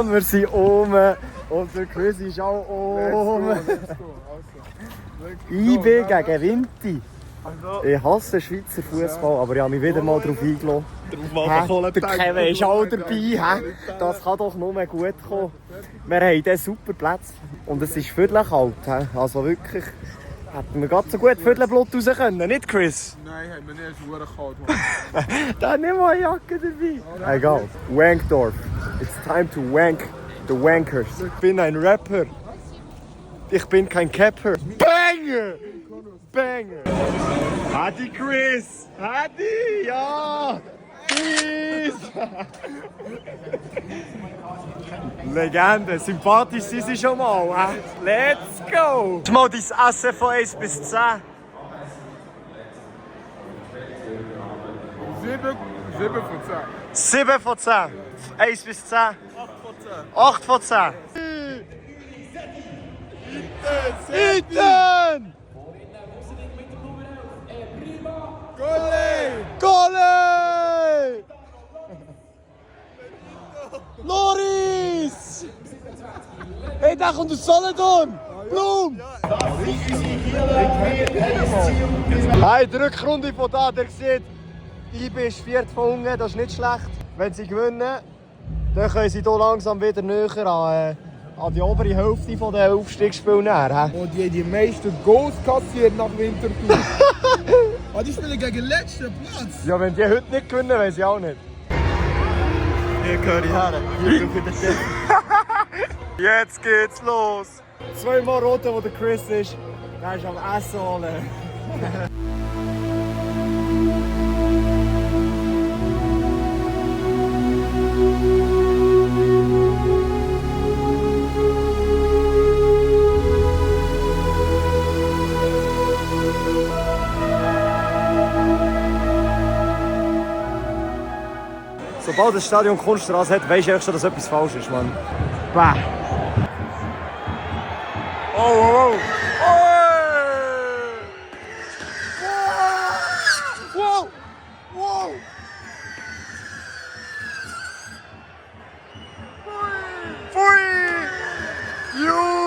Wir sind oben und der Chris ist auch oben. IB gegen Vinti. Ich hasse Schweizer Fußball, aber ich habe mich wieder mal darauf eingelassen. Der Kevin ist auch dabei. Das kann doch nur gut kommen. Wir haben hier super Plätze und es ist viertel kalt. Also wirklich, hätten wir gerade so gut Viertelblut raus können, nicht Chris? Nein, haben wir nicht, es ist verdammt kalt. Da nimm mal eine Jacke dabei. Egal, Wankdorf. It's time to wank the wankers. Ich bin ein Rapper. Ich bin kein Capper. Banger! Banger! Hadi Chris! Hadi! Ja! Chris! Legende, sympathisch sind sie schon mal. Let's go! Mal dein Essen von 1 bis 10. 7 von 10. 7 von 10. 1 bis 10. 8 von 10. 8 von 10. Iten! Golle! Loris! Hey, der kommt aus Solothurn! Blum! Hey, die Rückrunde von da, der sieht, IB ist 4 von unten, das ist nicht schlecht. Wenn sie gewinnen, dann können sie hier langsam wieder näher an die obere Hälfte der Aufstiegsspiele näher. Und die haben die meisten Goals kassiert nach Winterthur. Aber die spielen gegen den letzten Platz. Ja, wenn die heute nicht gewinnen, weiß ich auch nicht. Hier gehöre ich her. Hier brauche ich den Tipp. Jetzt geht's los. 2 Mal rote, wo der Chris ist. Der ist am Essen holen. Sobald das Stadion Kunststraße hat, weisst du echt schon, dass etwas falsch ist, Mann. Bah. Oh, oh, oh. Wow! Wow! Pfui! Juhu!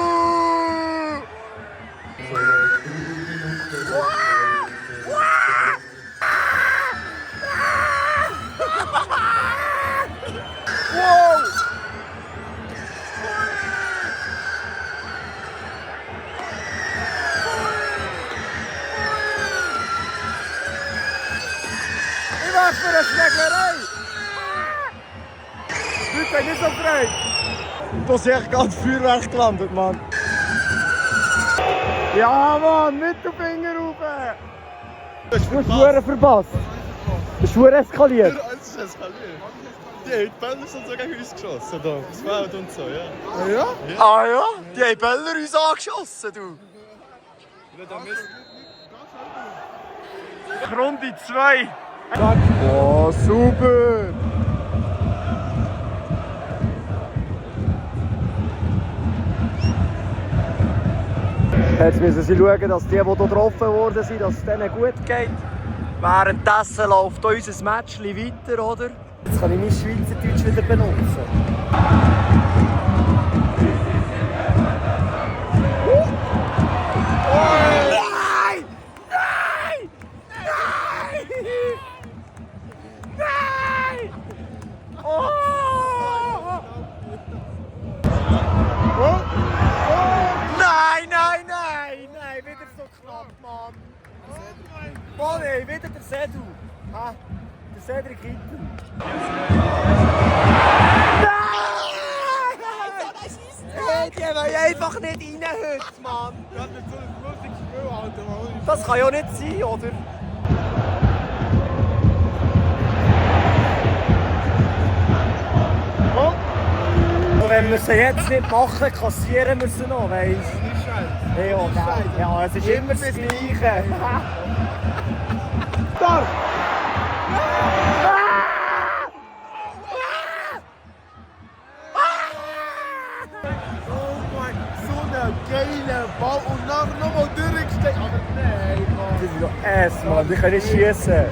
Für eine Schlägerei! Die Leute sind nicht so frei! Da ist echt gerade Feuerwerk gelandet, Mann! Ja, Mann! Nicht den Finger rauf! Du hast Schuhe verpasst! Du hast Schuhe eskaliert! Es ist eskaliert. Die haben Bälle und so gegen uns geschossen, da. Das Feld und so, ja. Ja? Ah ja? Die haben Bäller uns angeschossen, du! Runde 2! Oh, super! Jetzt müssen sie schauen, dass die hier getroffen worden sind, dass es denen gut geht. Währenddessen läuft unser Match weiter, oder? Jetzt kann ich mein Schweizerdeutsch wieder benutzen. Nein! Nein! Nein! Nein! Oh! Oh! Nein, nein, nein! Nein, wieder so knapp, Mann! Oh nein, wieder der Sedu! Ah, der Cedric Itten! Nein! Hey, die wollen einfach nicht rein heute, Mann! Das kann ja nicht sein, oder? Oh. Und wenn wir sie jetzt nicht machen, kassieren wir sie noch, weißt du? Ja, es ist immer das Gleiche. Da! Oh mein, so ein geiler Ball und nachher nochmal durchgesteckt. Aber nein, Mann. Die sind doch Ass, Mann. Die können nicht schießen.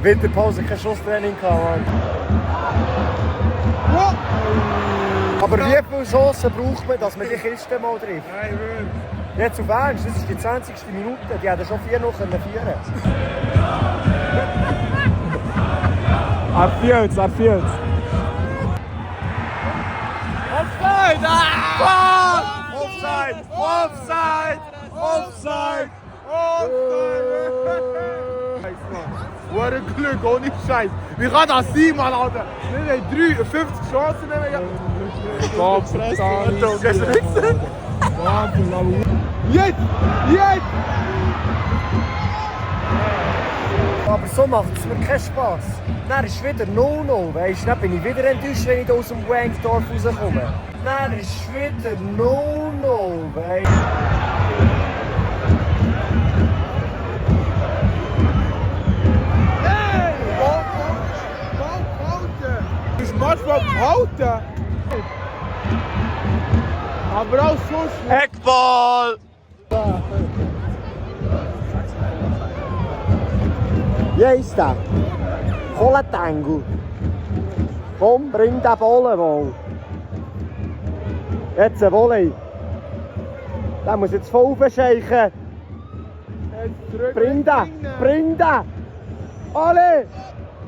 Winterpause, kein Schusstraining gehabt, Mann. Aber wie viele Chancen braucht man, dass man die Kiste mal trifft? Nein, wirklich. Jetzt auf Ernst, das ist die 20. Minute, die hätten schon 4 noch führen können. Abfields. Offside! Offside! What ein Glück, ohne Scheiß. Wie kann das sein, Mann, Alter? Wir haben 50 Chancen. Jetzt! Aber so macht es mir keinen Spass. Dann ist es wieder 0-0, weisst du? Dann bin ich wieder enttäuscht, wenn ich aus dem Wankdorf rauskomme. Dann ist es wieder 0-0, weisst du? Du bist manchmal gehalten. Aber auch so schnell. Eckball! Wie ist der? Kohlentango. Komm, bring den Ball mal. Jetzt ein Volley. Der muss jetzt voll verscheichen. Bring den! Alle!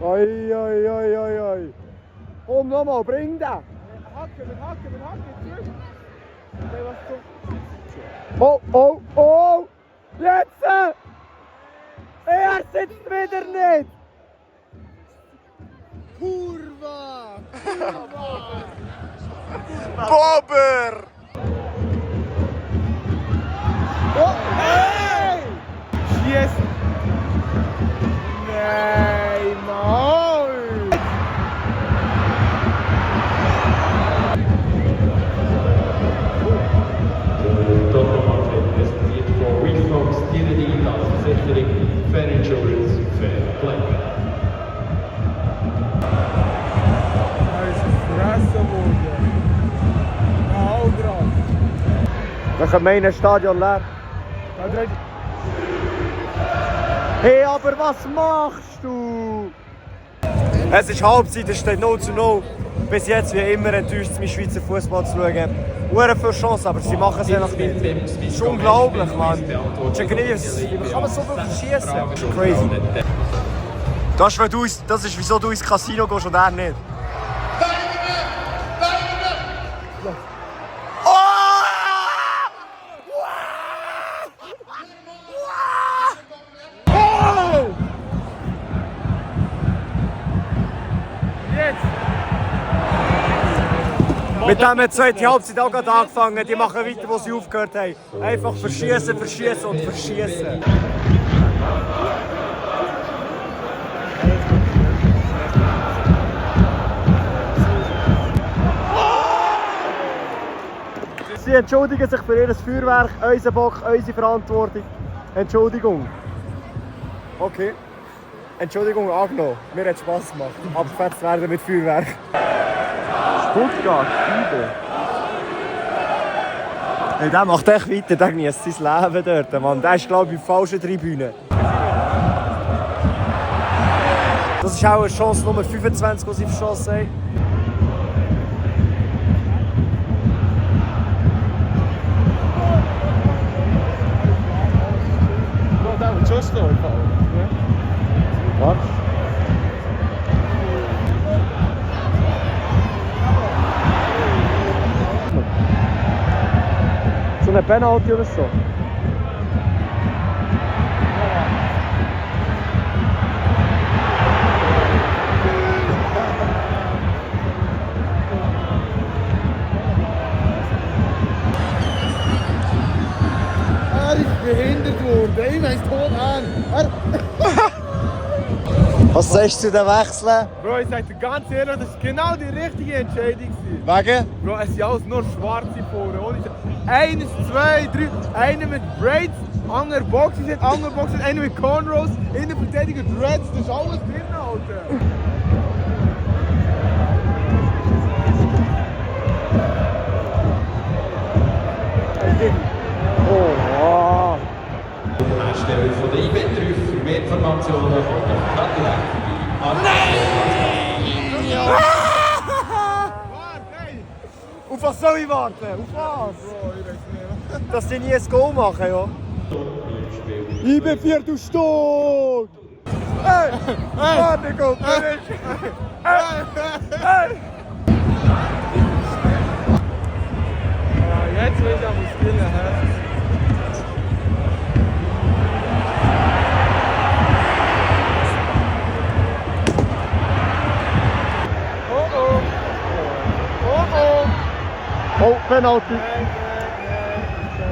Oi. Komm nochmal, bring den! Hacken, zurück. Oh! Jetzt! Er sitzt wieder nicht! Kurva! Bobber! Oh, hey! Schießen! Nein, Mann! Präsentiert von Refox Dividend als Versicherung Fair Insurance Fair Play. Wir können meinen Stadion leer. Hey, aber was machst du? Es ist Halbzeit, es steht 0:0. Bis jetzt wie immer enttäuscht es mich, Schweizer Fußball zu schauen. Sehr viele Chancen, aber sie machen es einfach nicht. Das ist unglaublich, Mann. Chegrius, wie kann man so viel verschießen? Crazy. Das ist wieso du ins Casino gehst und er nicht. Mit dem hat die zweite Halbzeit auch gerade angefangen. Die machen weiter, wo sie aufgehört haben. Einfach verschießen. Sie entschuldigen sich für ihr Feuerwerk, unser Bock, unsere Verantwortung. Entschuldigung. Okay. Entschuldigung angenommen. Mir hat Spass gemacht. Abgefetzt werden mit Feuerwerk. Stuttgart, übel. Hey, der macht echt weiter, der genießt sein Leben dort, Mann. Der ist, glaube ich, auf der falschen Tribüne. Das ist auch eine Chance Nummer 25, die sie verschossen haben. Was? So eine Penalty oder so? Er ist behindert worden. Ich weiss tot an. Was sagst du zu den Wechseln? Bro, ich sag dir ganz ehrlich, das ist genau die richtige Entscheidung. Wegen? Bro, es sind alles nur Schwarze vorne. Ohne Scheiß. 1, 2, 3. Einer mit Braids, andere Boxen, einer mit Cornrows, Innenverteidiger Dreads. Das ist alles drin, Alter. Oh. Hersteller von der IB3 für mehr Informationen kommt gerade direkt vorbei. Auf was soll ich warten? Auf was? Bro, ich weiß nicht. Dass die nie ein Goal machen, ja? Ich bin vier, du Stock! Hey! Warte, komm! Hey! Jetzt will ich aber spielen, hä? Oh, Penalty!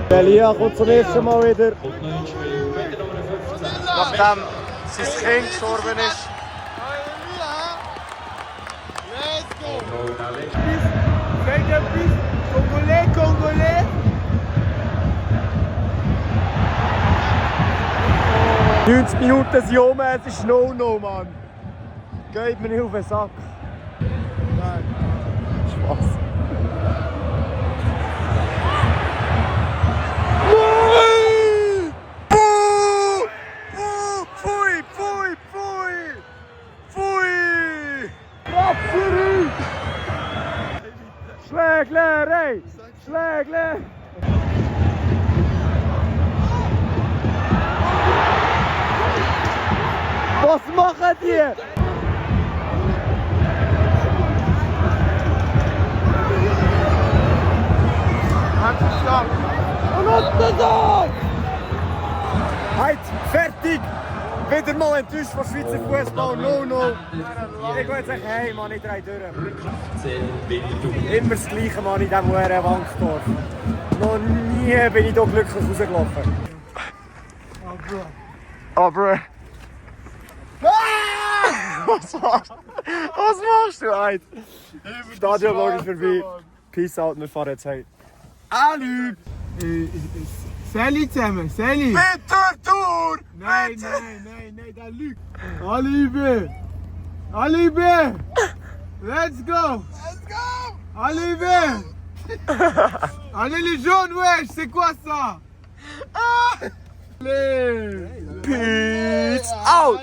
Der Lia kommt zum ersten Mal wieder. Und neues Spiel mit der Nummer 15. Nachdem sein Kind gestorben ist. Let's go! Ronald Leck. Fängt etwas! Congolais, Congolais! 90 Minuten sind um, es ist No-No, Mann. Geht mir nicht auf den Sack. Nein. Spaß. Pfui, pfui, pfui! Pfui! Rapseri! Schlägler, ey! Schlägler! Was machen die? Hat es geschafft! Halt, fertig! Wieder mal enttäuscht von Schweizer Fußball, no. Ich gehe jetzt echt heim, Mann, ich drehe durch. 10 Winterthur. Immer das Gleiche, Mann, in diesem Wankdorf. Noch nie bin ich hier glücklich rausgelaufen. Aber... Was machst du, Heid? Stadion ist vorbei. Peace out, wir fahren jetzt heim. Allü! Sally zusammen, Sally! Winterthur! Nein, der lügt! Alibe! Alibe! Let's go! Alibe! Allez les jaunes, wesh, c'est quoi ça? Allez! Peace out!